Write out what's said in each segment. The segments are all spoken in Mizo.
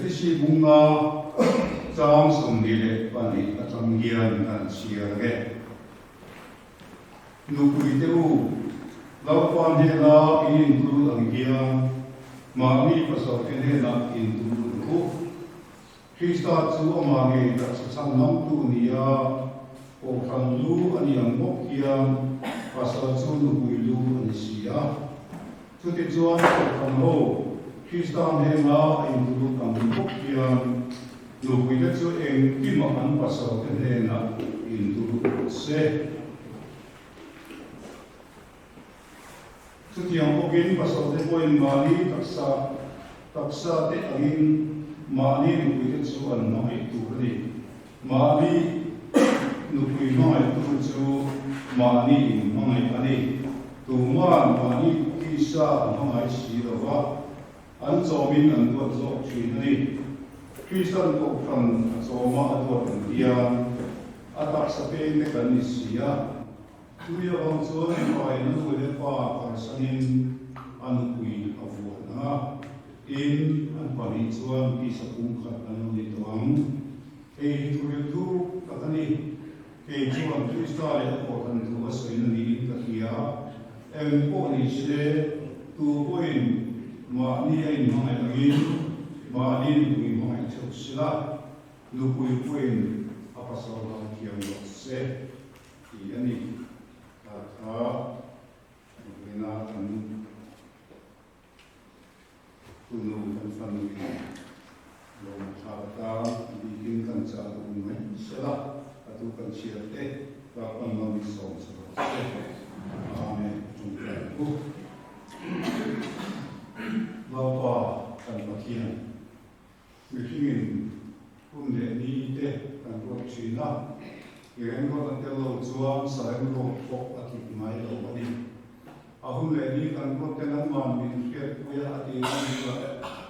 Efesi bunga chang 22 atang hian kan chhiar ang e. Nupui te u, Lalpa hnena in intul ang hian mahni pasal te hnenah intul ang u. Krista chu amah ngei taksa chhan lamtu nia Kohhran lu a ni ang bawk hian pasal chu nupui lu a ni si a. Chutichuan Kohhran ho Krista hnena a intul ang bawk hian nupuite chu engkimah an pasal te hnenah intul rawh se. Chutiang bawkin pasal te pawhin mahni taksa taksa te angin mahni nupuite chu an hmangaih tur a ni. Mahni nupui hmangaihtu chu mahni in hmangaih a ni. Tuman mahni tisa a hmangaih si lo va, an chawmin an duat zawk thin a ni. Kristan Kohhran a chawma a duat ang hian a taksa peng te kan ni si a. Tui avang chuan mipain a nu leh pa kalsanin a nupui a vuan ang a, tin, an pahnih chuan tisa pumkhat an lo ni tawh ang. Hei hi thu ril thuk tak a ni. Kei chuan Krista leh a Kohhran thu a sawina niin ka hria. Eng pawh ni se, tu pawhin mahni a inhmangaih angin mahni nupui hmangaih theuh sela, nupui pawhin a pasal dang thiam loh se. Tih a ni. Kha kha vawiina kan tunu kan fanu in lawm thlak atan bikin kan chah duh mai sela, a tu kan chhiar te Lalpan lo min sawm sa rawh se. Amen. Tawngtai u. Lalpa kan Pathian. Mihringin hun leh ni te kan ruat thin a, i remruat a tel lo chuan sa remruat pawh a tluk ngai lo a ni. A hun leh ni kan ruat te nangman min hriatpui a, a ti reng chu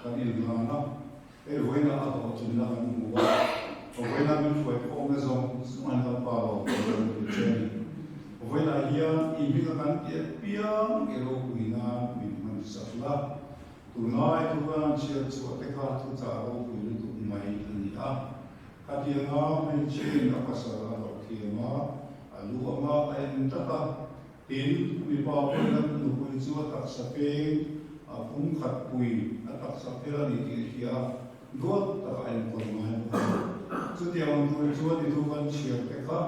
kan inhlan a, hei vawiinah a hlawhtlinna kan hmu a, vawiinah min hruai khawmna zawng zawng an Lalpa lo kan lo ti che a ni. Vawiinah hian i hminga kan ti apiang i ropui nan min hman sak la. Tunlai thu kan han chhiat chhuah te kha thuchah ropui lutuk mai a ni a. Khatianga hmeichhiain a pasal a hlauh thiam a, a lu anga a en tlat a. Tin, mipa pawhin a nupui chu a taksa peng, a pum khat pui, a taksa phel a ni tih a hria a, duat taka a enkawl ngai bawk a ni. Chutiang ang tur chuan i thu kan chhiar te kha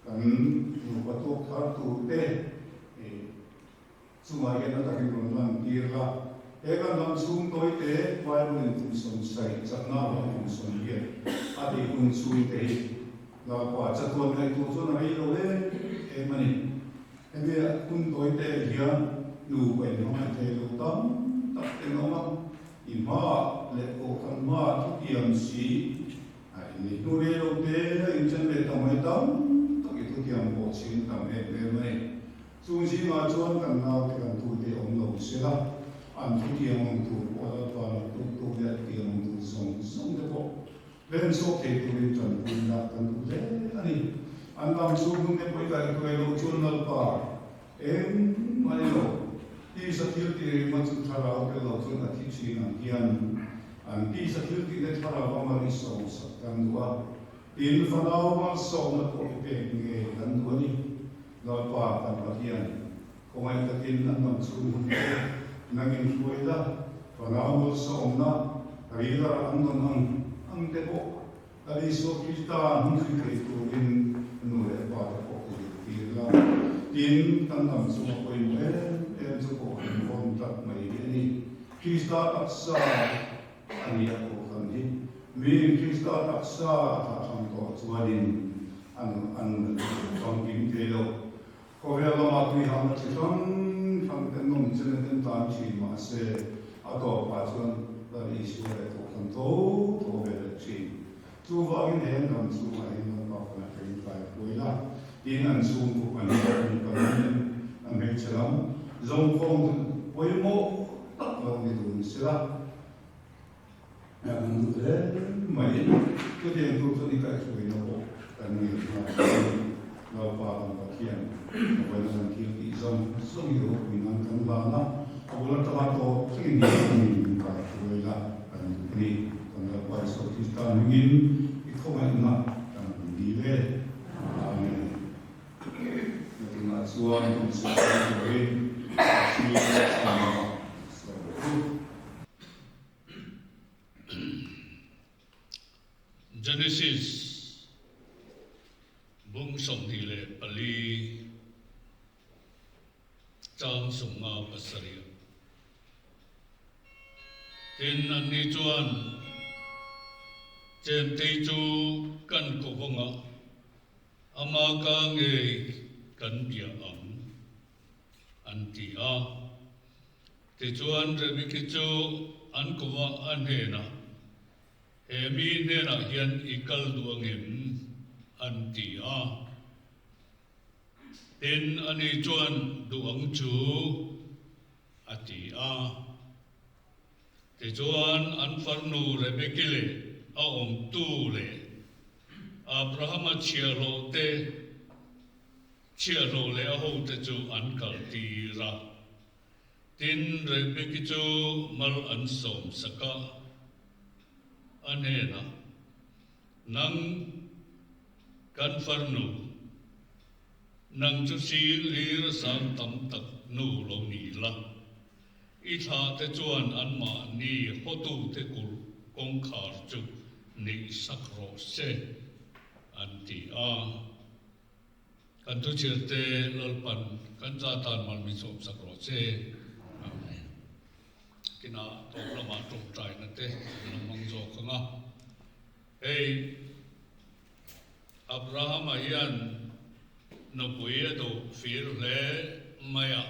kan nupa tuak thar tur te, Chungah hian a takin rawn lan tir la. He kan ram chhung tawite Bible in kum sawmsaih chakna avang kum 80 a tih hun chhung te hi Lalpa chatuan ngaihtuah chuan a rei lo em em a ni. Hemi hun tawite hian nupa inhmangaih thei lo tam tak te an awm a, i hmaah leh Kohhran hmaah thutiam si a inneih hnu rei lo te a inchen leh ta mai tam tak i thutiam pawh chhin tam em em a ni. Chung zingah chuan kan naute kan tute awm lo sela, an thutiang ang tur pawh Lalpa lo tuk tuk leh a thutiang ang tur zawng zawng te pawh hlen chhuak thei turin tanpui lah kan duh hle a ni. An dam chhung hun te pawh i kaihhruai loh chuan Lalpa engmah ni lo, tisa thil tih ringawt chu thlarau tel lo chuan a thi thin ang hian an tisa thil tihna thlarau a mal i sawmsak kan duh a, tin fanau malsawmna pawh i pek ngei kan duh a ni. Lalpa kan Pathian, khawngaih takin an dam chhung hun te nang in hruai la, fanau malsawmna rilar an dawn ang ang te pawh Lal Isua Krista hmun zui thei turin nu leh pa te pawh i zirtir la. Tin, kan dam chunga pawimawh em em chu Kohhran vawn tlat mai hi a ni. Krista taksa a ni a Kohhran hi. Miin Krista taksa a thahtham tawh chuanin an an famkim thei lo. Khawvel lamah tuihamna chi hrang hrang te nawm chen a ten tlan thin mahse a tawpah chuan Lal Isua leh Kohhran tho tho ve leh thin. Chuvangin he an ram chhungah hian Lalpa khan a ṭeng tlai phuai la tiin an chhungkuk an hmuh kan hian an hmeichhe lam zawngkhawm chu pawimawh tak lo ni dun sela. An duh hle mai. Chutiang tur chuan i kaihhruaina pawh kan ngei nghal a ni. Lalpa kan Pathian a vawiin kan thil tih zawng zawng i ropui nan kan hlan a, a bul atanga tawp thlengin i min kaihhruai la kan duh a ni. Kan Lalpa. hmingin i khawngaihna kan dil e. Amen. Nakinah chuan hun chhuah turin Pathian chhanna sawi rawh u. Genesis bung 24 chang 57. Tin, anni chuan Chemtei chu kan kawngah ama ka ngei kan bia ang, an ti a. Tichuan Rebeki chu an kawngah a hnenah, He mi hnenah hian i kal duh angem? an ti a. Tin, ani chuan duh ang chu a ti a. Tichuan an farnu Rebeki leh a awmtu leh Abrahama chhiahhlawh te, chhiahhlawh leh a hote chu an kaltir a. Tin, Rebeki chu mal an sawm sak a, a hnenah, Nang kan farnu, nang chu sing hlir sang tam tak nu lo ni la, i thlah te chuan anmahni hawtute kulh kawngkhar chu neih sak rawh se, an ti a. Kan thuchhirte Lalpan kan za tan mal min sawm sak rawh che. Amen. Kinah tawp lamah tawngtaina te an lo hmang zawk ang a. Hei Abrahama hian nupui a duh fir hle mai a.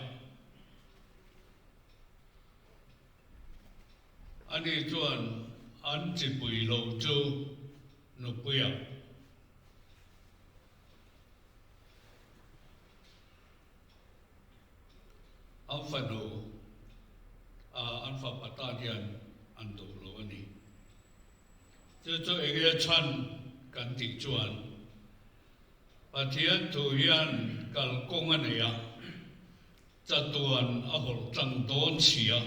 Ani chuan an chipui lo chu nupuiah. An fanu an fapa tan hian an duh lo a ni. Chu chu enge chhan kan tih chuan Pathian thu hian kalkawng a nei a, chatuan a hawlh tlang dawn si a,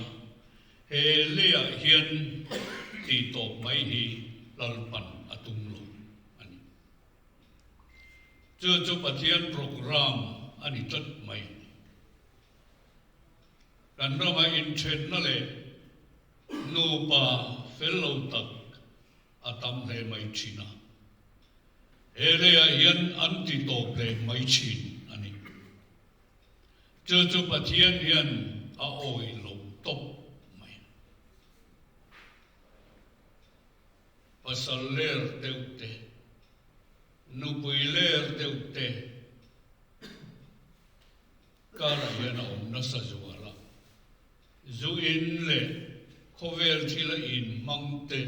he leiah hian tihtawp mai hi Lalpan a tum lo a ni. Chu chu Pathian program a ni tlat mai. Kan rama inthenna leh nupa fel lo tak a tam hle mai thin a. He leiah hian an ti tawp leh mai thin a ni. Chu chu Pathian hian a awih lo tawp mai. Pasal ler deuh te, nupui ler deuh te karah hian a awm nasa zual a. Zu in leh khawvel thila in hmang te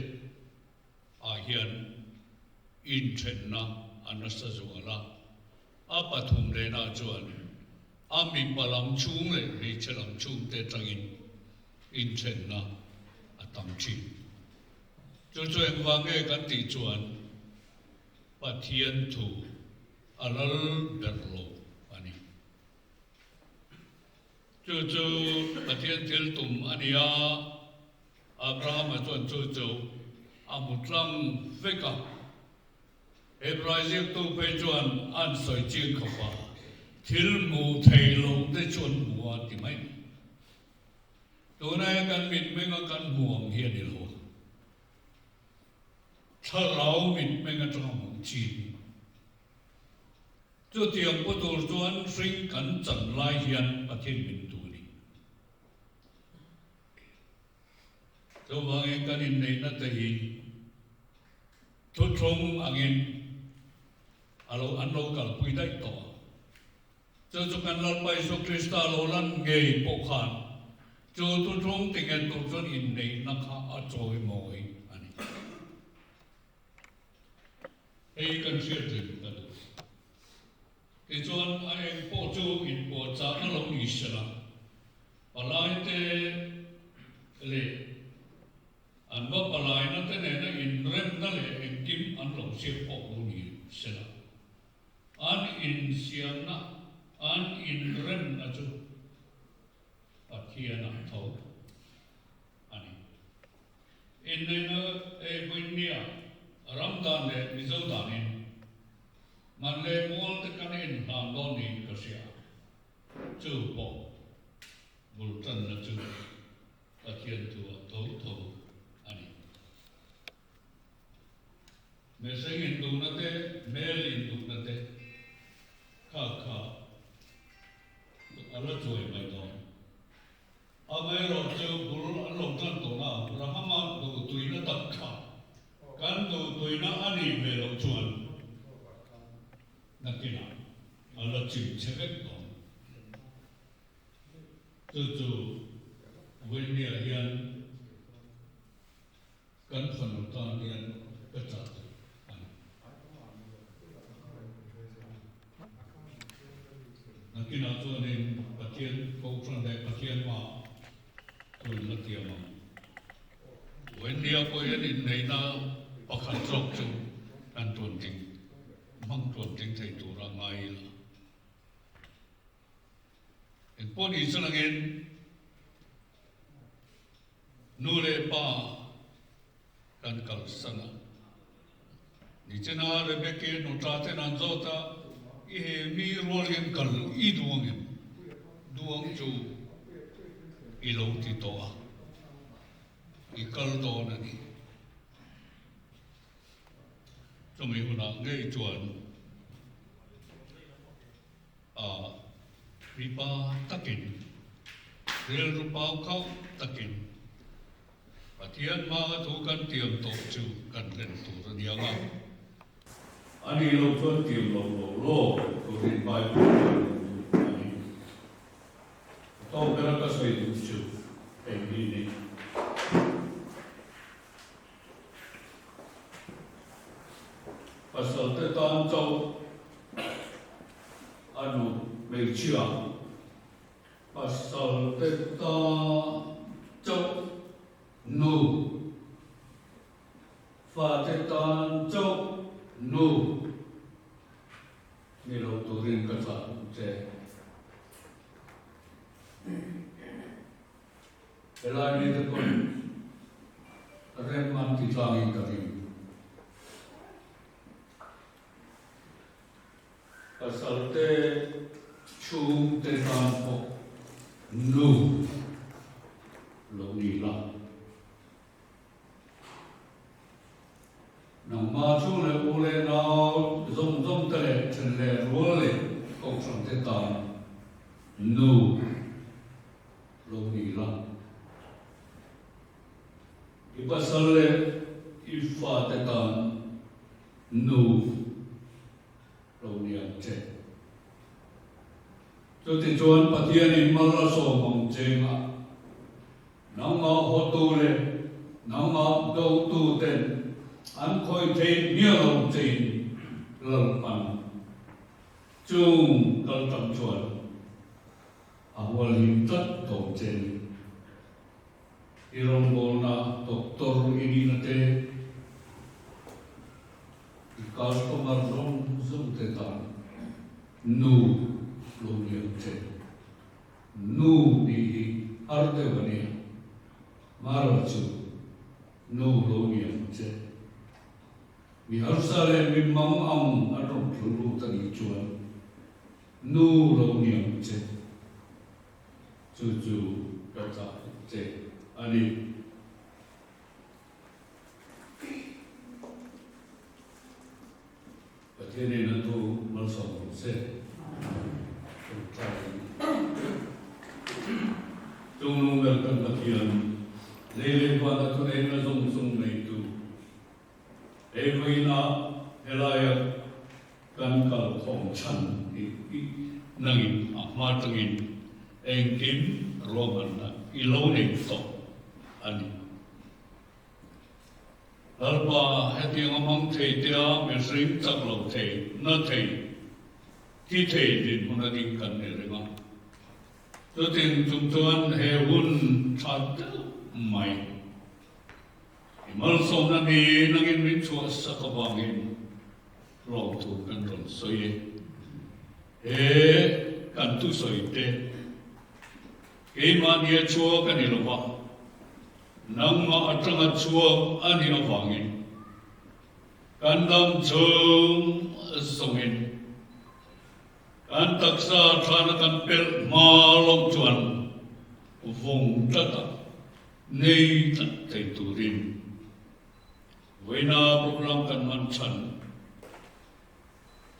ah hian inthenna a nasa zual a. A pathum lehna chuan a mipa lam chhung leh hmeichhe lam chhung te atangin inthenna a tam thin. Chu chu engvang nge kan tih chuan Pathian thu a lal ber lo a ni. Chu chu Pathian thil tum a ni a, Abrahama chuan chu chu a hmu tlang vek a. Hebrai ziaktu phei chuan an sawi chiang khawp a, thil hmu thei lo te chu an hmu a ti mai. Tunai kan mitmenga kan hmu ang hi a ni lo. Thlarau mitmeng atanga hmuh chi a ni. Chutiang pu tur chuan hring kan chan lai hian Pathian min tu a ni. Chuvangin kan inneihna te hi thuthlung angin a lo an lo kalpui daih tawh a. Chu chu kan Lalpa Isu Krista lo lan ngei pawh khan chu thuthlung ti ngen tur chuan inneihna kha a chawimawi a ni. Hei kan hriat reng ka duh. Tichuan a eng pawh chu inpuahchahna lo ni sela, palaite leh an va palaina te nena inremna leh engkim an lo siam pawh lo ni sela. An insiamna, an inremna chu Pathianah tho a ni. Inneihna ei vawinia Ram dan leh Mizo danin man leh mual te kan inhlan dawn niin ka hria. Chu pawh bul tanna chu Pathian thu-ah tho tho a ni. Mihring induhna te, hmel induhna te kha kha a la chuai mai dawn. Amaherawhchu bul an lo tan tawh na, Abrahama duhtuina tak kha kan duhtuina a nih ve loh chuan nakinah a la chim che vek dawn. Chu chu Wendy-a hian Kan fanu tan hian ka chah duh a ni. Nakinah chuanin Pathian Kohhran leh Pathian mah thu in la thiam ang. Wendy-a pawh hian inneihna pakhat zawk chu kan tuantling, hmang tuantling thei tura ngai ila. Engpawh ni chulangin Nu leh pa kan kalsan a. Nichina Rebecca nuta ten an zawt a, I he mi rual hian kal i duh ang em? Duh ang chu i lo ti tawh a, i kal dawn a ni. Chumi hunah ngei chuan A mipa takin, rilru pau khauh takin Pathian hmanga thu kan tiam tawh chu kan hlen tur a ni ang a. A nih loh chuan tiam loh lo law turin Bible chuan min duh a ni. A tawk bera ka sawi duh chu hei hi ni. Pasalte tan chauh a nu hmeichhia, pasalte tan chauh nu, fate tan chauh nu ni lo turin ka chah duh che. Helai mite pawn rem an ti tlangin ka ring. Pasalte chhungte tan pawh nu lo ni la. Nangmah chung leh u leh nau zawng zawng te leh then leh rual leh kohhran te tan nu lo ni la. I pasal leh i fate tan nu lo ni ang che. Chutichuan Pathianin mal a sawm ang chengah Nangmah hawtu leh nangmah dotu ten an khawih thei miah lo chein Lalpan chung kal tang chuan a hualhim tlat tawh che ni. I rawngbawlna doctor i nihna te, i customer zawng zawng te tan nu lo ni ang che. Nu tih hi har deuh a nia. Marawh chu nu lo ni ang che. Mi harsa leh mi mang ang an rawn tlu lut a nih chuan nu lo ni ang che. Chu chu ka chah che a ni. Pathianin a thu malsawm rawh se. Ṭawngṭai Chungnung ber kan Pathian, lei leh vana thuneihna zawng zawng neitu, hei vawiina helaia kan kal khawm chhan hi nangin a hma tangin engkim ruahmanna i lo nei tawh a ni. Lalpa, hetiang a hmang thei tia mihring chak lo thei, na thei, thi thei dinhmun a ding kan ni reng a. Chutin chung chuan he hun tha deuh mai i malsawmna ni nangin min chhuah sak avangin hlawmthu kan rawn sawi e. He kan thusawi te keimahnia chhuak a ni lo va. Nangmah atanga chhuak a nih avangin. Kan dam chhung zawngin kan taksa thlana kan pelh hma loh chuan vawng tlata nei tlat thei turin vawiina program kan hman chhan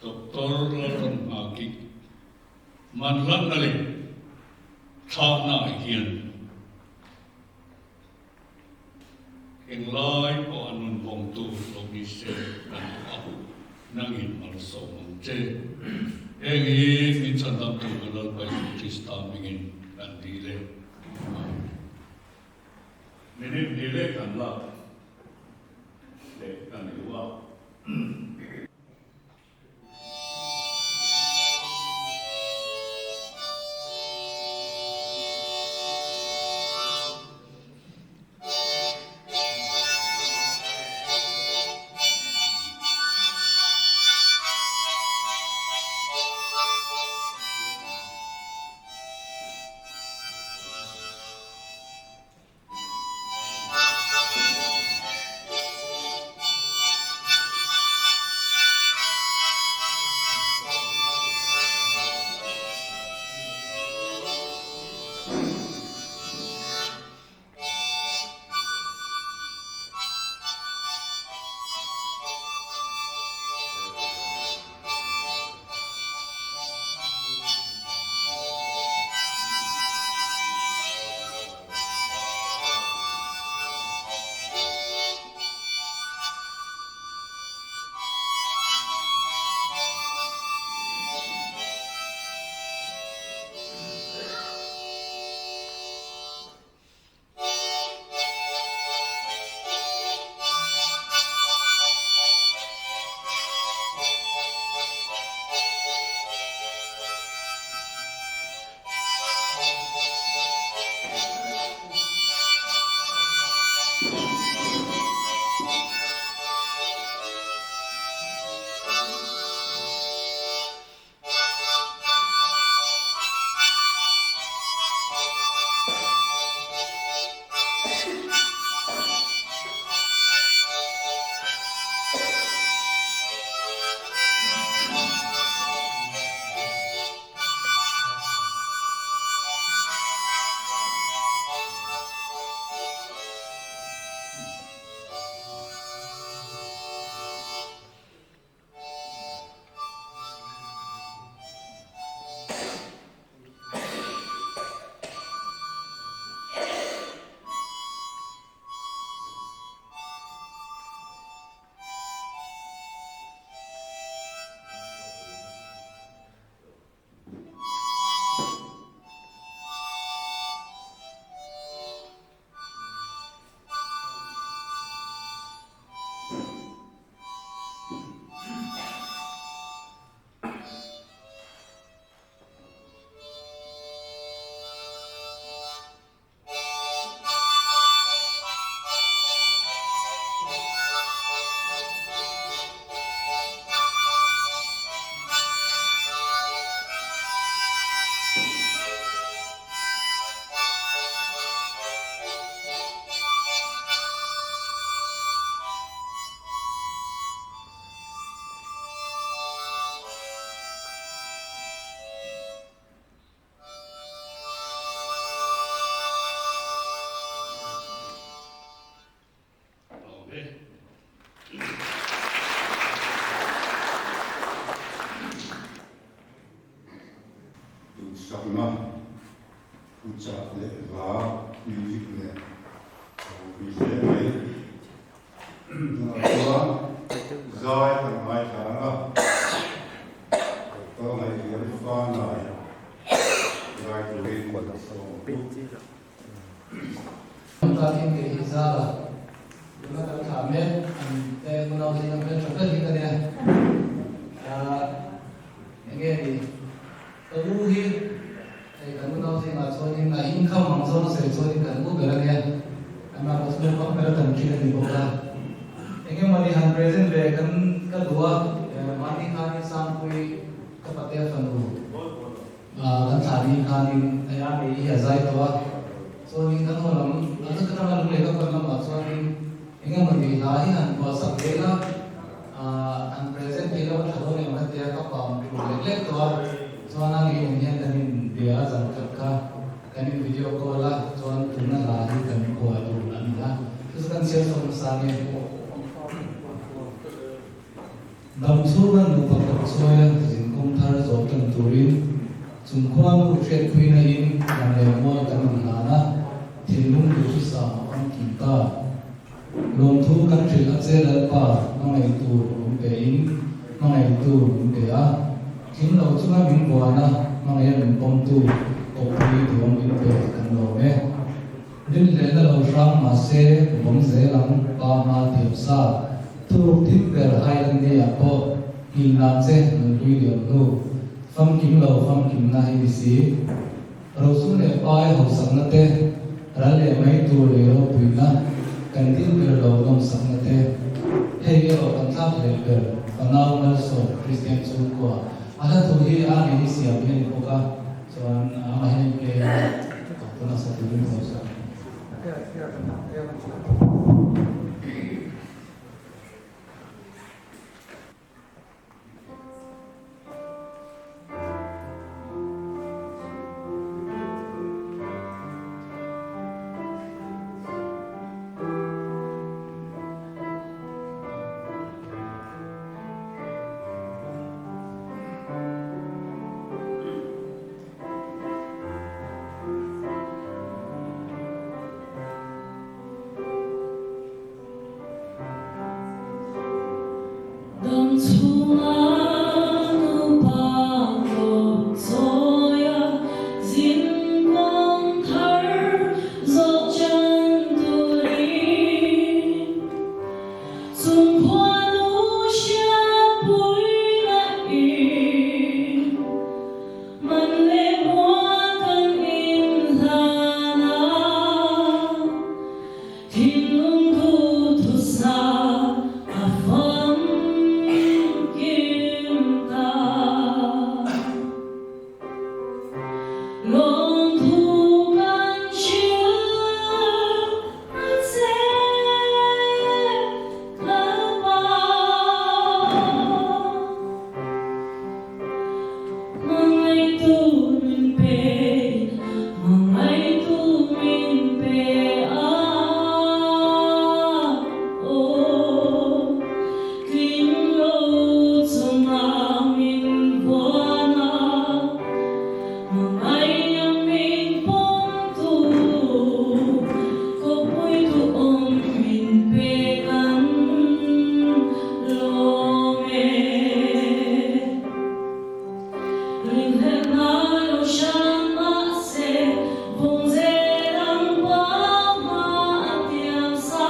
Doctor Lalramnghaki Manhlanna leh thlahna ah hian Englai pawh a nun vawngtu lo ni se kan duh a, nangin malsawm ang che. Heng hi min chhandamtu kan Lalpa Isu Krista hmingin kan dil e. Amen. Minute hnih leh kan lak leh kan duh a. Duhsakna, thuchah leh hla, music nen a ropui hle mai. Tunah chuan zai kan ngaithla ang a, Doctor Ngaihliam Fanai zai turin ka sawm duh. Takin kei hi Zara nula kan thlah mek an te unau zinga hmel tha ber hi ka nia. Enge ni ka u hi hei kan unau zingah chuanin a income ang zawng a sawi chuanin kan u ber a nia. Amah erawh chu naupang ber a tam thin a ni bawk a. Enge mawni han present ve kan ka duh a, mahni khanin Sangpui ka patea fanu. Kan thlah ni khanin a mi hi a zai tawh a, chuanin kan haw lam a chu ka tanga lung leh ka pan lamah chuanin eng emaw ni hla hi han phuah sak vel a. An present thei lo a tha dawn em ka tia ka pam thu lek lek tawh a, chuan a ngei nen hian kan in bia a zan khat kha kan in video call a, chuan tuna hla hi kan phuah dun a ni a, chu chu kan chhiar chhuak nasa nge. Dam chhunga nupa kawp chawi a zinkawng thar zawh tan turin chungkhua nu hriatpuina in lam leh mual kan rawn hlan a, thinlung duhthusam a famkim ta. Lawmthu kan hrilh a che Lalpa hmangaih tur min pe in hmangaih tu min pe a, tling lo chunga min buan a hmangaih a min pawm tu kawppui duang min pe kan lawm e. Rinhlehna lo hrang mahse bawm zel ang pa hma thiam sa thuruk thim ber Highland Day ah pawh nghilh nan che nunhlui liam hnu famkim lo famkimna hi ni si. Rosum leh pai hausakna te, ral leh mai tur lei ropuina, kan dil ber lo nawmsakna te, hei erawh kan thlak hlel ber fanau malsawm Kristian chhungkua a hla thu hi a ngei hi siam hi a ni bawk a, chuan amah hian a play a, tuna sa turin ka lo sawi. Dam chhunga nupa kawp chawia zinkawng thar zawh chan turin chungkhua nu hriatpui lahin man leh mual kan inhlan a. Thinlung thu thusa a famkim ta. Lawmthu kan hrilh a che Lalpa. Hmangaihtu min pe, hmangaihtu min pe a, aw, tling lo chunga min vuan a, hmangaihna min pawmtu, khawpui duhawm min pe kan lawm e. Rinhlelhna lo hran mahse vawng zel ang pa hma a tiam sa.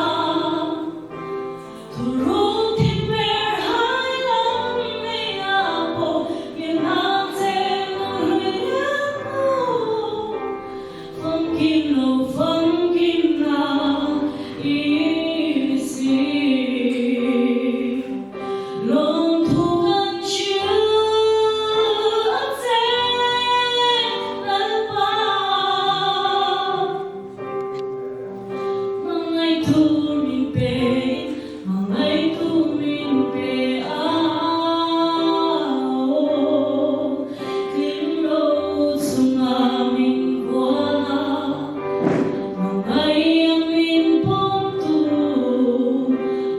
Thuruk thim ber hai lam nei a pawh ngil nang che nunhlui lian mu. Famkim lo famkim na i ni si. Lawmthu kan hrilh a che Lalpa. Hmangaihtu min pe, hmangaihtu min pe a, aw, tling lo chunga min vuan a, hmangaih min pawmtu,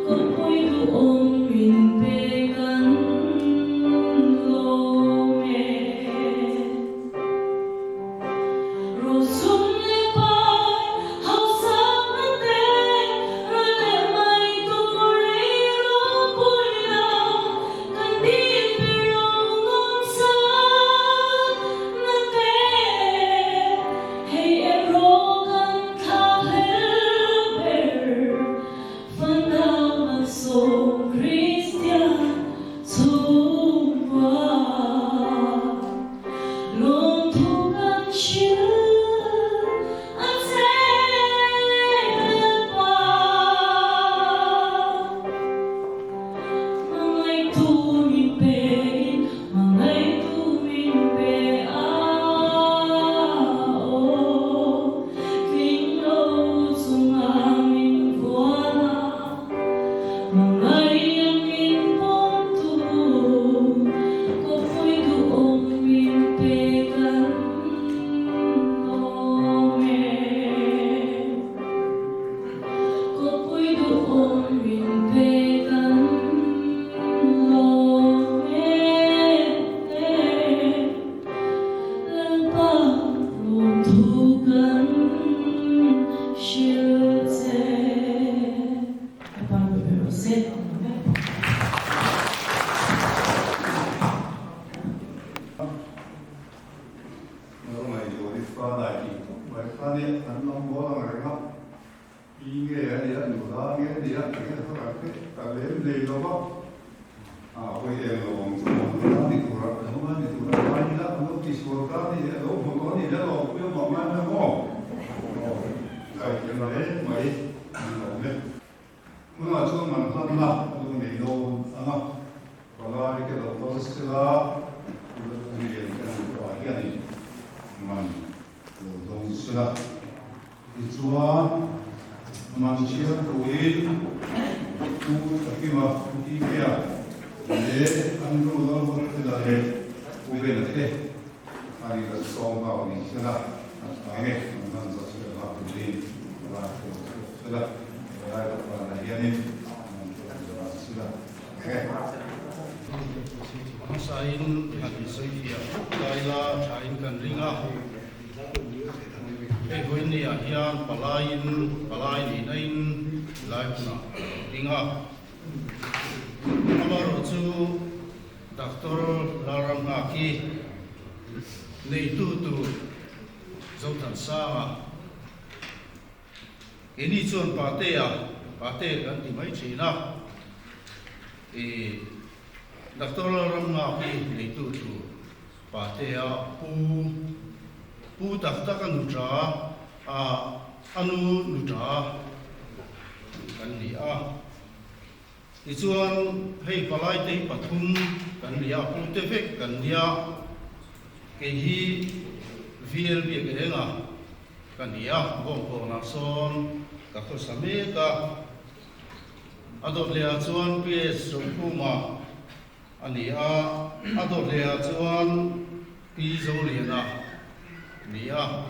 kawngpui duhawm min pe kan lawm e. Rosum leh pai hausakna te, Duhawm min pe kan lawm e. Lalpa lawmthu kan hrilh che. Lalpa ropui ber rawh se. Amen. Ngaihtuah i fa dai tih tawp mai kha nia, an lam bawl ang reng a, pi nge a nia, nula nge a nia tih kha kan hre ta lem hlei lo va, a hawi eng lo ang chu maw, nula ni tura, nula ni tura ngai ila, an lo tisual ta a ni leh, a lo hmu tawh a ni leh lo, pui a mah ngai mai maw? Aw, ngaihtuah hle mai an lo awm e. Tunah chuan man hlanna a lu nei dawn ang a, palai te lo kal sela, Lal te an pawh ah hianin man lo dawng sela. Tichuan, man chhiar turin Pu Thakima, Pu Kikea leh Andrew Lalruatfela leh Pu Bena te a ri kan sawm nghal ni sela, a tha nge man hlan zawh sela nghal turin palai te lo chhuak sela. Helai dawhkanah hianin man chu an zara sila nge. Hmasain han insawifiah phawt lai la thain kan ring a, hei vawinia hian palaiin palai nihna in lai hunah a lo ding a. Amaherawhchu Doctor Lalramnghaki neitu tur Zothansanga, Keini chuan Patea, Pate kan ti mai thin a, i Doctor Lalramnga hi neitu tur Patea pu, pu tak tak a nuṭa a, a nu nuṭa kan ni a. Tichuan hei palai te hi pathum kan ni a, pu te vek kan nia, kei hi VL biak enga Ka ni a, bawngkawnah sawn ka khawsa mek a. A dawt lehah chuan PS Rokhuma a ni a, a dawt lehah chuan Pi Zoliana a ni a.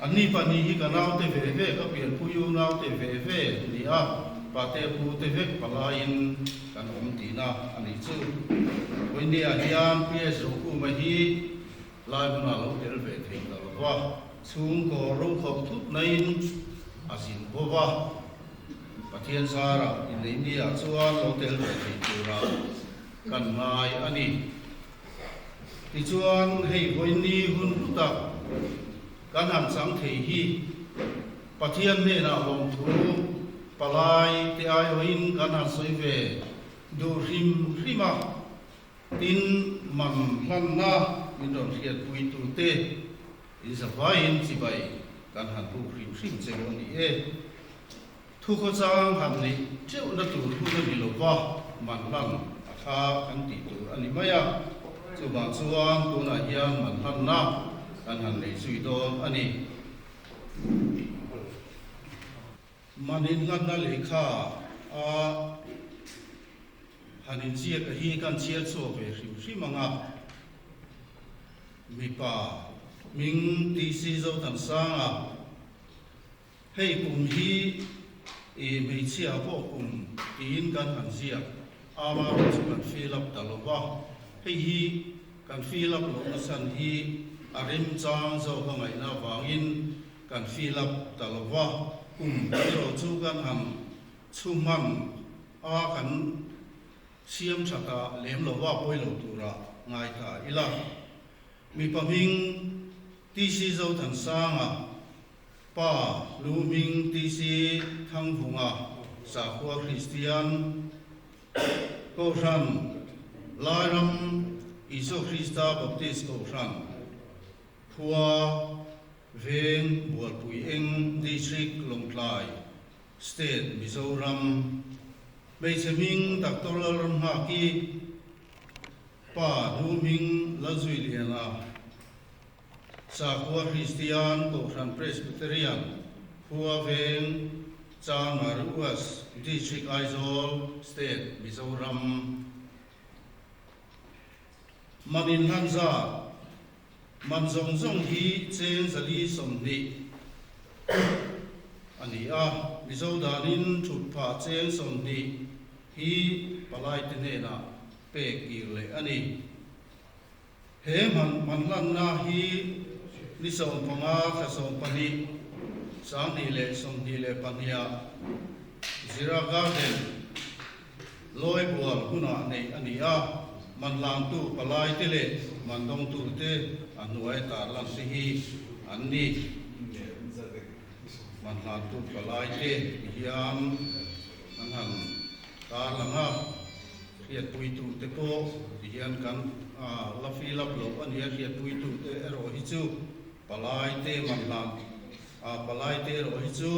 Anni pahnih hi ka naute ve ve, ka pianpui u naute ve ve a ni a, pate pu te vek palaiin kan awm tihna a nih chu. Vawinia hian PS Rokhuma hi Lai hmunah lo tel ve thei ta lo va, chhungkaw rokhawk thut naiin a zin bo va. Pathian zarah inneihniah chuan lo tel ve thei tura kan ngai a ni. Tichuan, hei vawiinni hun hlu tak kan han chang thei hi Pathian hnenah lawmthu palai te aiawhin kan han sawi ve duh hrim hrim a. Tin, man hlanna min rawn hriatpuitute in zavaiin chibai kan han buk hrim hrim che u a ni e. Thukhawchang han neih teuhna tur hun a ni lo va, man hlan a tha kan tih tur a ni mai a. Chuvang chuan tunah hian man hlanna kan han nei zui dawn a ni. Man inhlanna lehkha a han inziak a hi kan chhiar chhuak ve hrim hrim ang a, mipa hming TC Zothansanga hei kum hi i hmeichhia pawh kum tiin kan han ziak ama erawh chu kan fill up ta lo va, hei hi kan fill up lohna chhan hi a remchang zawk a ngaihna avangin Kan fill up ta lo va, kum erawh chu kan han chhuhman a kan siam tha ta lem lo va, pawi lo tura ngai ta ila. Mipa hming TC Zothansanga, pa lu hming TC Thangvunga, Sakhua Kristian Kohhran, Lairam Isua Krista Baptist Kohhran, Khua Veng Bualpui Eng District Lawngtlai State Mizoram Hmeichhe hming Doctor Lalramnghaki Pa Nu hming Lalzuiliana Sakhua Kristian Kohhran Presbyterian Khua Veng Chanmari Us District Aizawl State Mizoram Manin Hlanza Man zawng zawng hi cheng 420. a ni a. Mizo danin thutphah cheng 20 hi palaite hnenah pek kir leh a ni. He manhlanna hi ni 15 thla 12 2022ah Zira Garden Lawibual hunah neih a ni a, manhlangtu palaite leh mandawngtute a hnuai tarlan te hi an ni. Manhlangtu palaite hian an han tarlang a, hriatpuitute pawh tihian kan la fill up loh a ni a, hriatpuitute erawh hi chu palaite manhlang palaite erawh hi chu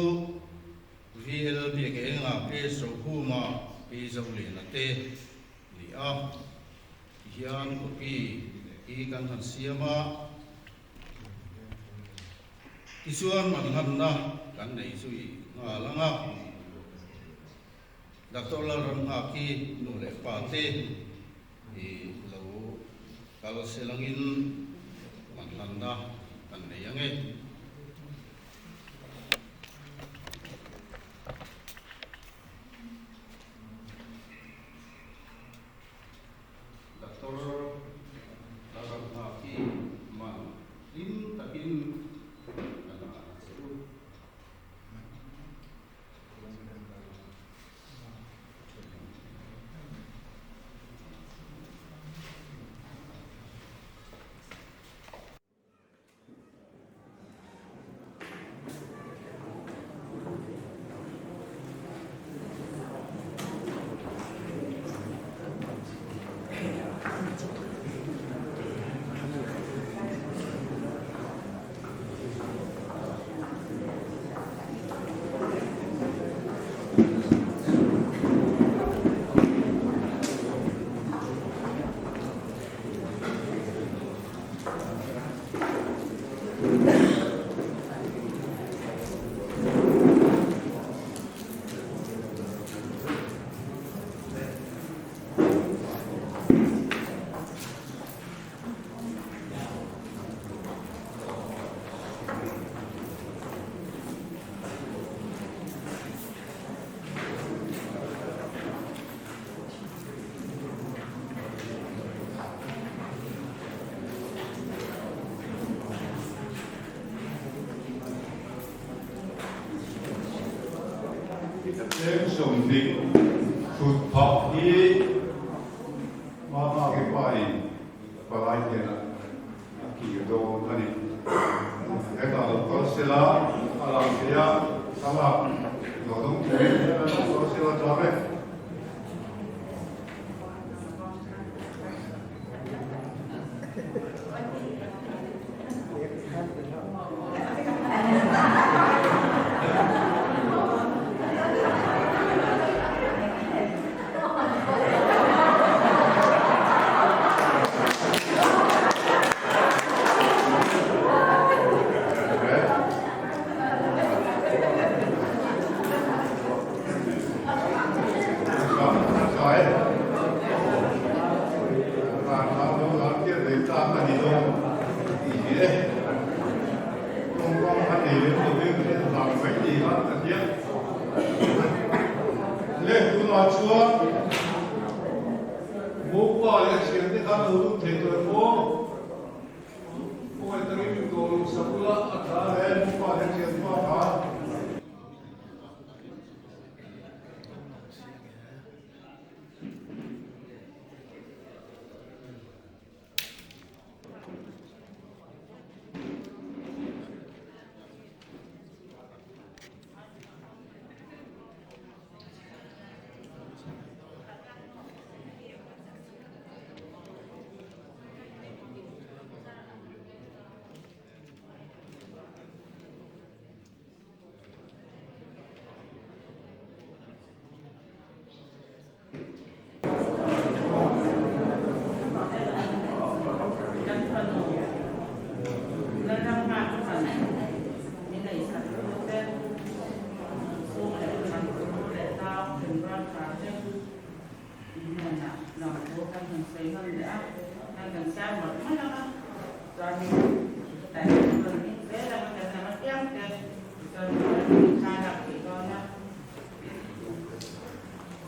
VL Biakenga PS Rokhuma Pi Zoliana te ni a, tihian copy hi kan han siam a. Tichuan manhlanna kan nei zui nghal ang a, Doctor Lalramnghaki nu leh pa te i lo kal se langin manhlanna kan nei ang e. Doctor Lalramnghaki man hlim takin ka la a che u. Cheng 20 thutphah hi Mama ke pain palai hnenah a kir dawn a ni. Hetah lo kal sela a lang thei a, thlalak lo dawng turin hetah lo kal sela tha vek.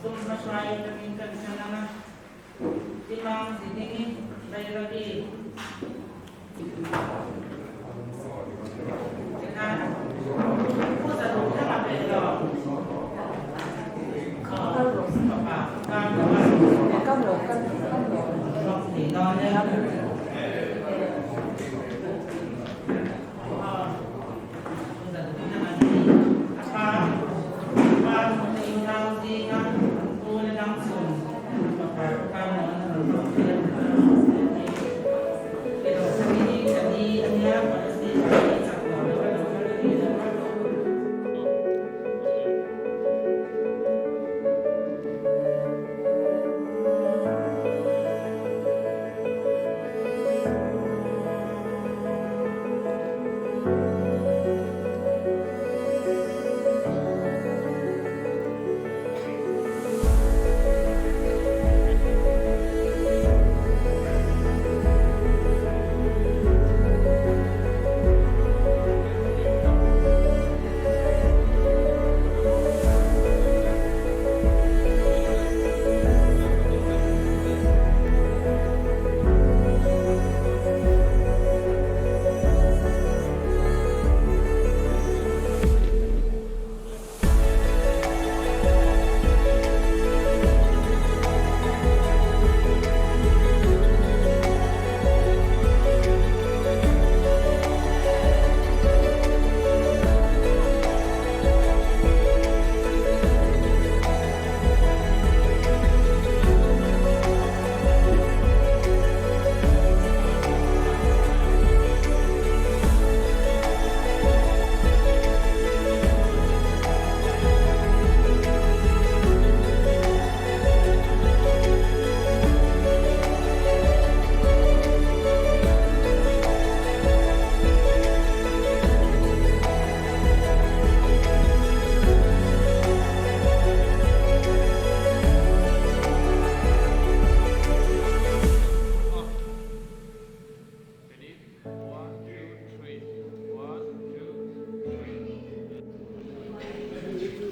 Sum hmahruai atangin kan chhan ang a, Timang Zidingi Bairabi Tikhan Pu Zaduhthanga peh lo Fapa Karlova Bawk thei dawn e.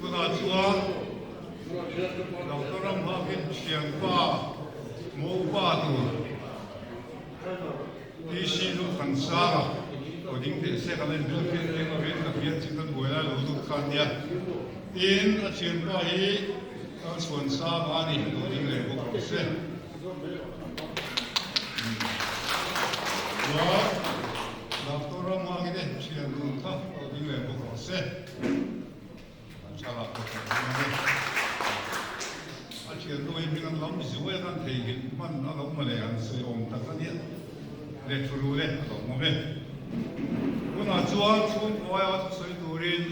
Tunah chuan Doctor Ramhakin thianpa Mopa tur PC lu kan sang a, aw ding teh se kan en vel fiah eng lovin ka hriat chin ka buai lai lo lut kha ania. Tin, a thianpa hi kal chhuan sang a ni, aw ding leh bawk rawh se. Chuan, Doctor Ramhangite thian dun kha aw ding leh bawk rawh se. An thlalak pawh kan hmang a ni. A thiannu hi hming an lam zuai a kan theihnghilh hman a lo mawle an sawi awm tak a nia. Le thu ru le a lo awm e. Tunah chuan chhungkaw aia thusawi turin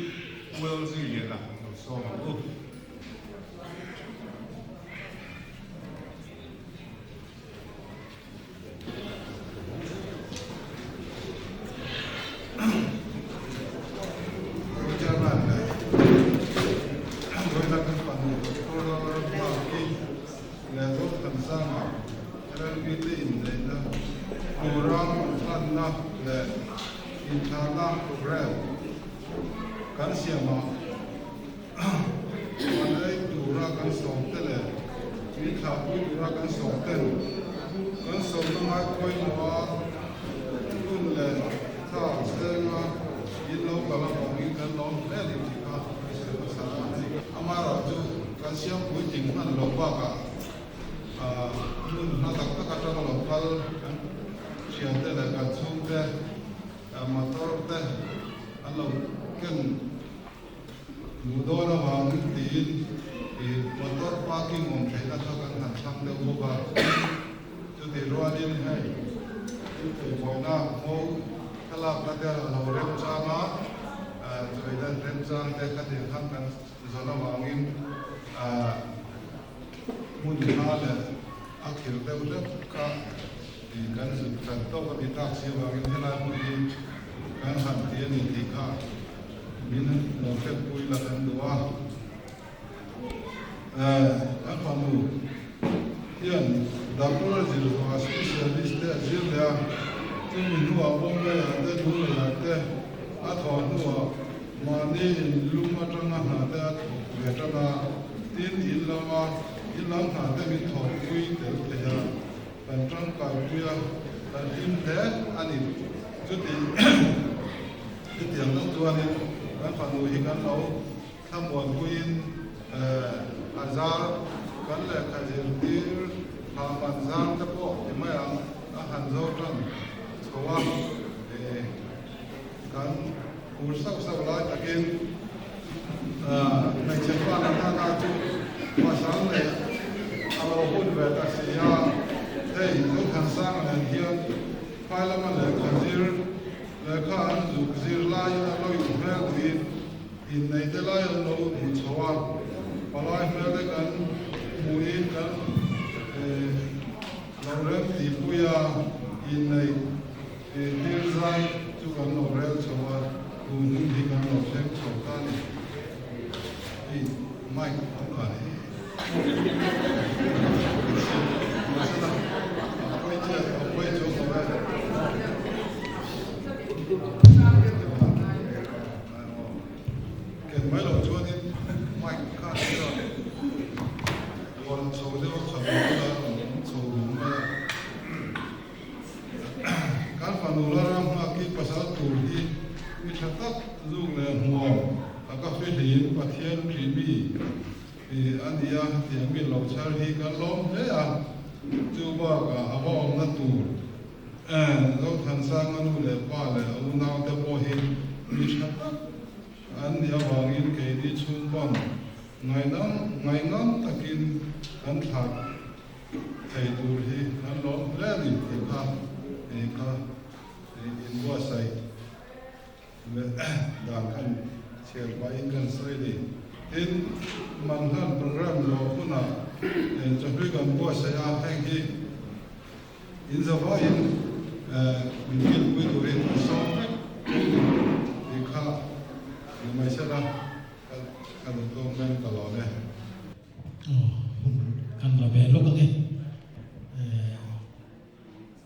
Pu Lalzuiliana lo sawm ang u. Chairman leh Vawiina kan pahnih Doctor Lalramnghaki leh Zothansanga LLB te inneihna tura hlanna leh inthlahna programme kan siamah An ei tura kan sawm te leh min thlahpui tura kan sawm ten kan sawmna ngai pawimawh a, hun leh thla chenga in lo kal avangin kan lawm hle a ni tih kha kan sawi hmasa a ni. Amaherawh chu kan siampui tling hman loh bakah hmun hma tak tak atanga lo kal kan thiante leh kan chhungte motor te an lo ken Hmuh dawn avangin tiin ih motor parking awm theihna kha kan han thlang deuh bawk a, chutih rualin hei incheipawhna ngo thlalakna te a lo remchang a, chawidan remchang te khatiang khan kan zawn avangin hmun hma leh a khirh deuh hlek kha ih kan zut chan tawk a ni tak si avangin helai hmun hi kan han ti a ni tih kha Min lo hriatpui la kan duh a, kan fanu hian doctor a zir zawh a specialist te a zir leh a, chumi hnuah Bombay ah te Lunglei ah te a thawh hnuah mahni in lum atanga hna te a thawk ve tan a, tin in lama in lam hna te min thawhpui tel thei a, kan tangkaipui a, kan hlim hle a ni. Chuti chutiang deuh chuanin kan fanu hi kan lo thlamuanpuiin a zar kan lehkha zirtir thah man zar te pawh ti mai ang a han zo tan chho a, kan Ur sauh sauh lai takin hmeichhe pa na nana chu pasal leh a lo hun ve ta si a, hei Zothansanga nen hian phai lama lehkha zir lehkha an zuk zir laiin a lo inhmel duhin innei te lai an lo hmu chho a, palai hmel te kan hmuhin kan lo rem tihpui a, innei He thil zai chu kan lo rel chho a, tun hun hi kan lo thleng chho ta a ni. Hei mic a awm dan hi mahsela a pawi chiah a pawi chuang lo e. Ken mai loh chuanin mic kha chu rawn chho deuh a khat lo a rawn chho dun mai a. Kan fanu la ram nghak hi pasal tur hi mi tha tak zuk leh hmuam a ka fihliin Pathian hrih mi a ni a, hetiang mi lo chhar hi kan lawm hle a, chu bakah a va awmna tur Zothansanga nu leh pa leh a unaute pawh hi mi tha tak an nih avangin keini chhungpawn ngaihngam takin kan thlah Thei tur hi kan lawm hle a ni tih kha hei kha inbuatsaih leh dan kan chhiar pahin kan sawi a ni. Tin, Manhlan program zawh hunah chawhlui kan buatsaih a, heng hi in zavaiin min kilpui turin kan sawm vek a ni tih kha ni mai sela ka duh tawk men ka lawm e. Aw hun kan la ve lawk ange.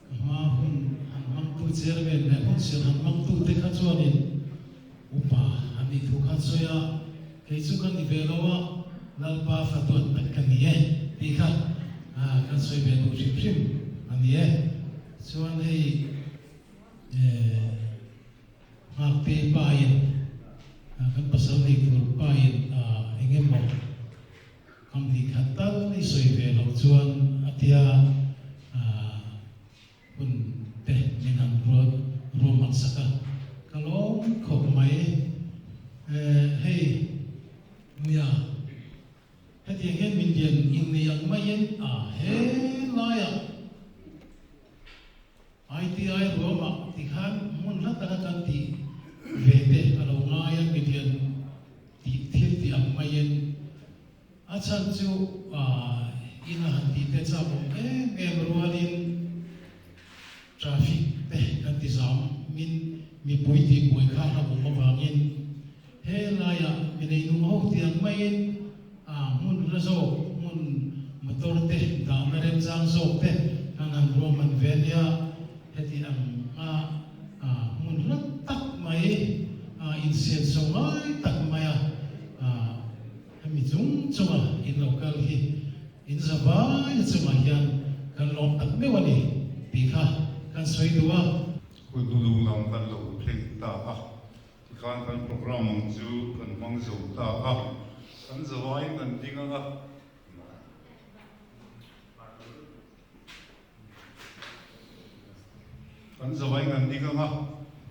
Ka hma hun han hmangtu chairman leh hun siam han hmangtu te kha chuanin upa an nih thu kha an sawi a, kei chu ka ni ve lo a, Lalpa fatuat tak ka ni e tih kha kan sawi ve duh hrim hrim a ni e. Chuan hei Nghakte pain kan pasal nei tur pain eng emaw company khat tal i sawi ve loh chuan a tia hun te min han ruahman sak a, ka lawm khawp mai. Hei nia hetiang hian min lian innei ang maiin a he laiah ITI ruamah tikhan hmun hla taka kan tih ve te a lo ngai a, mithian tih thil tih ang maiin a chhan chu ina han tih te chak awm em em rualin traffic te kan ti zam min mipui tih buai kha a awm avangin he laiah mi neinung ho tih ang maiin hmun hla zawk hmun motor te dahna remchang zawk te kan han ruahman ve nia, heti ang a hmun hla tak mai insian so ngai tak maia hemi chung chunga in lo kal hi in za vai a chungah hian kan lawm tak meuh a ni tih kha kan sawi duh a. Hun hnulung lam kan lo thleng ta a. Tikhan kan program ang chu kan hmang zo ta a, kan zavaiin kan ding ang a. Kan zavaiin kan ding ang a,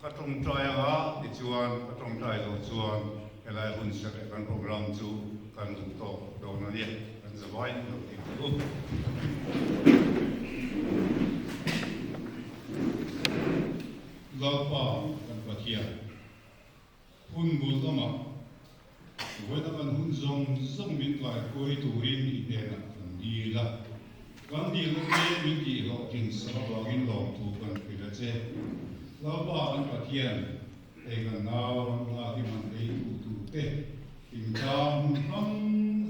ka tawngtai ang a, tichuan ka tawngtai zawh chuan helai hun serh leh kan program chu kan duh tawk dawn a nia, kan zavaiin lo ding teh u. Lalpa kan Pathian, hun bul lamah vawiina kan hun zawng zawng min kaihruai turin i hnenah kan dil a. Kan dilna te min tihhlawhtlin sak avangin lawmthu kan hrilh a che. Lalpa kan Pathian, hei kan nau ram hla hi man ei duh turte thingtlang hmun hrang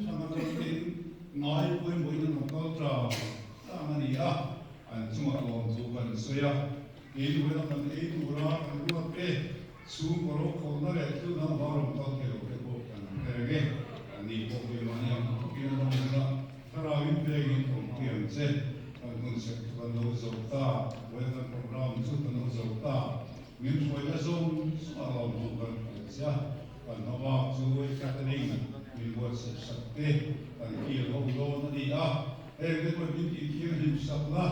hrang atangin ngai pawimawhin an lo kal tlang tlang a ni a, an chungah lawmthu kan sawi a. Keimahna kan ei tura kan ruat te, chhungkaw rokhawlhna leh thil dang vang rawn kal thei lo te pawh kan hre reng e. An ni pawh keimahni ang takin an awm reng a. te kan kil ho dawn a ni a. Heng te pawh min tih thianghlim sak la,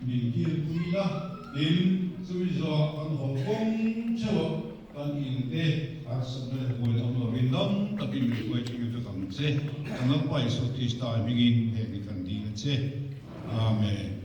min kilpui la, tin, chumi zawhah kan haw kawng theuh a, kan in te harsatna leh buaina awm lovin dam takin min hruai thleng vek ang che. Kan Lalpa Isua Krista hmingin heng hi kan dil a che. Amen.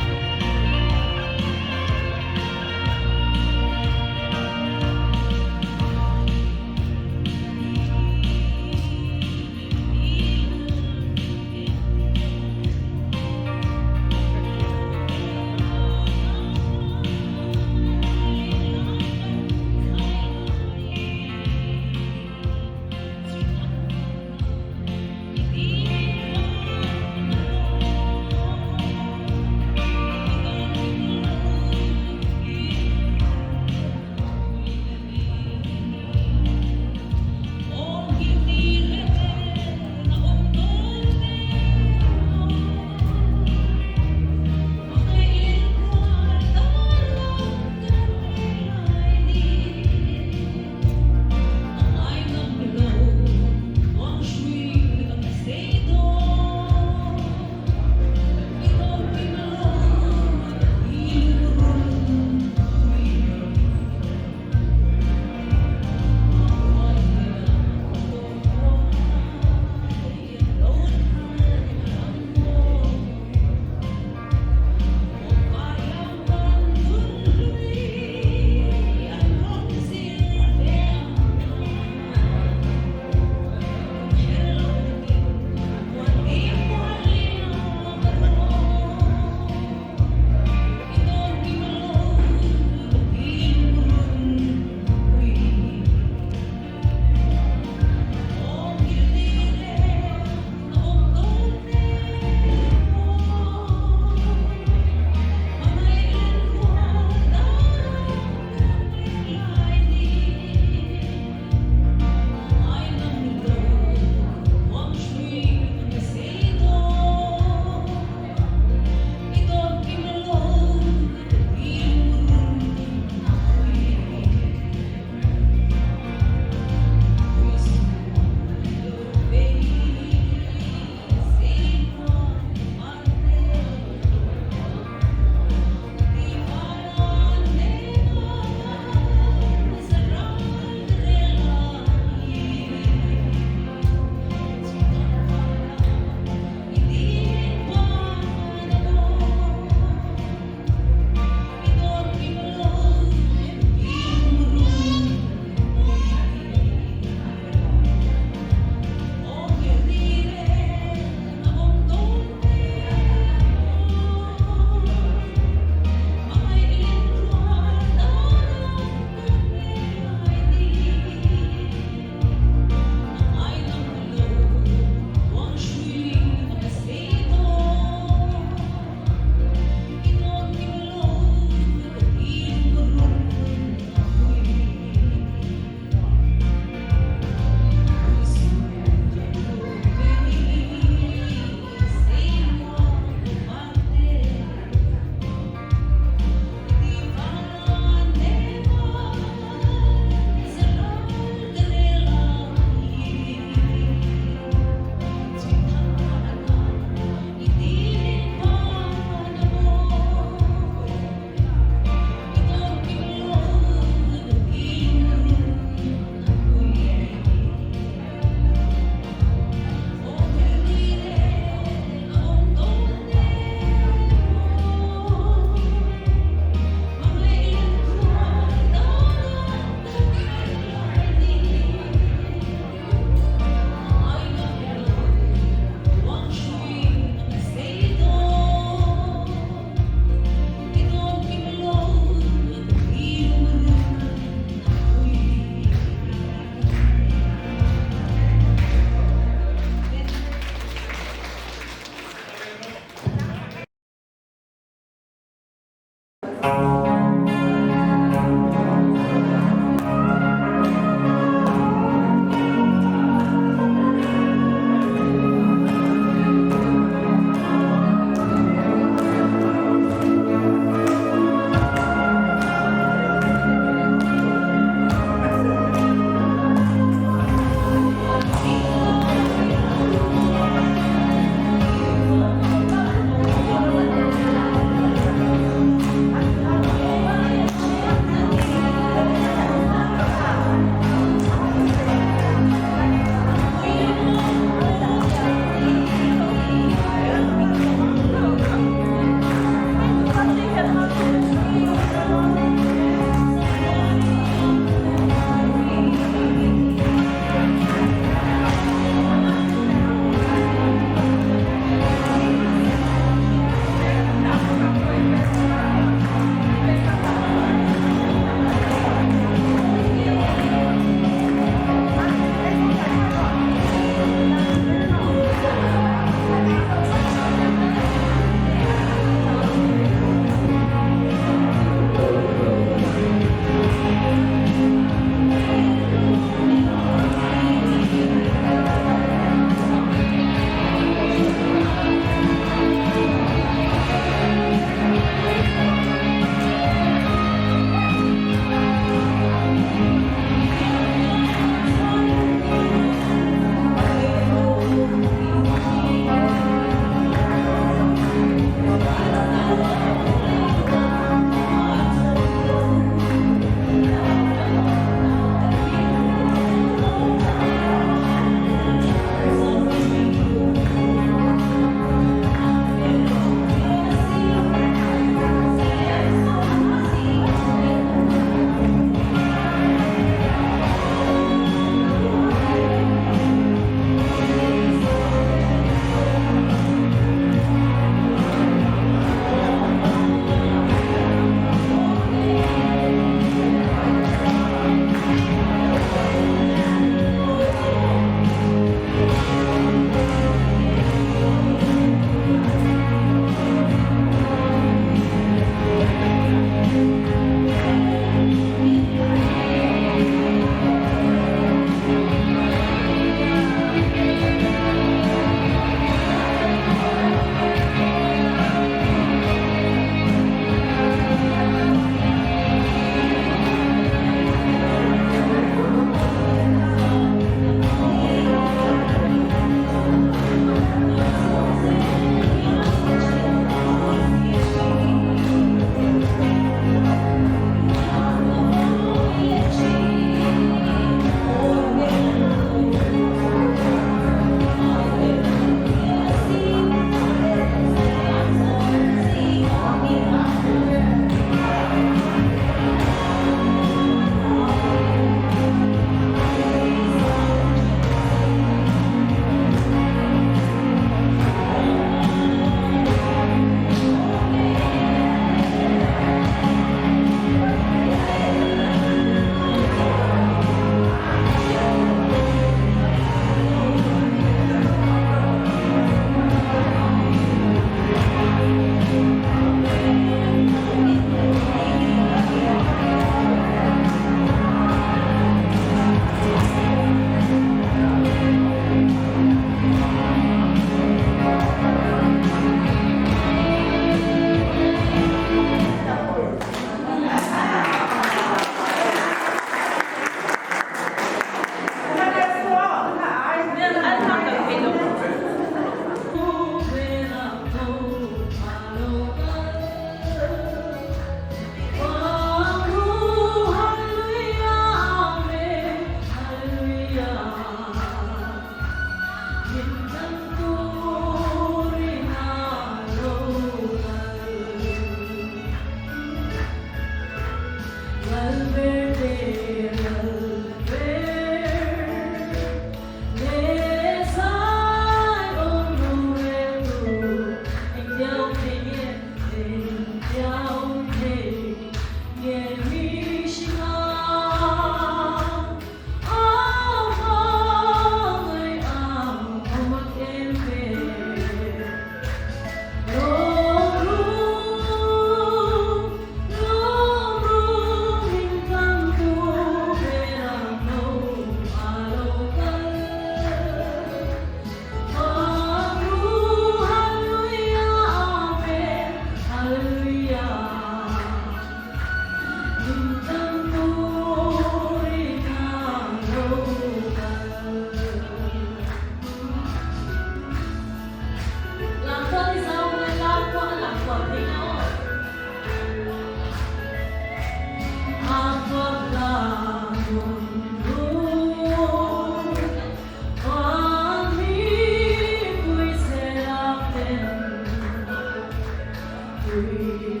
Tui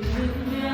min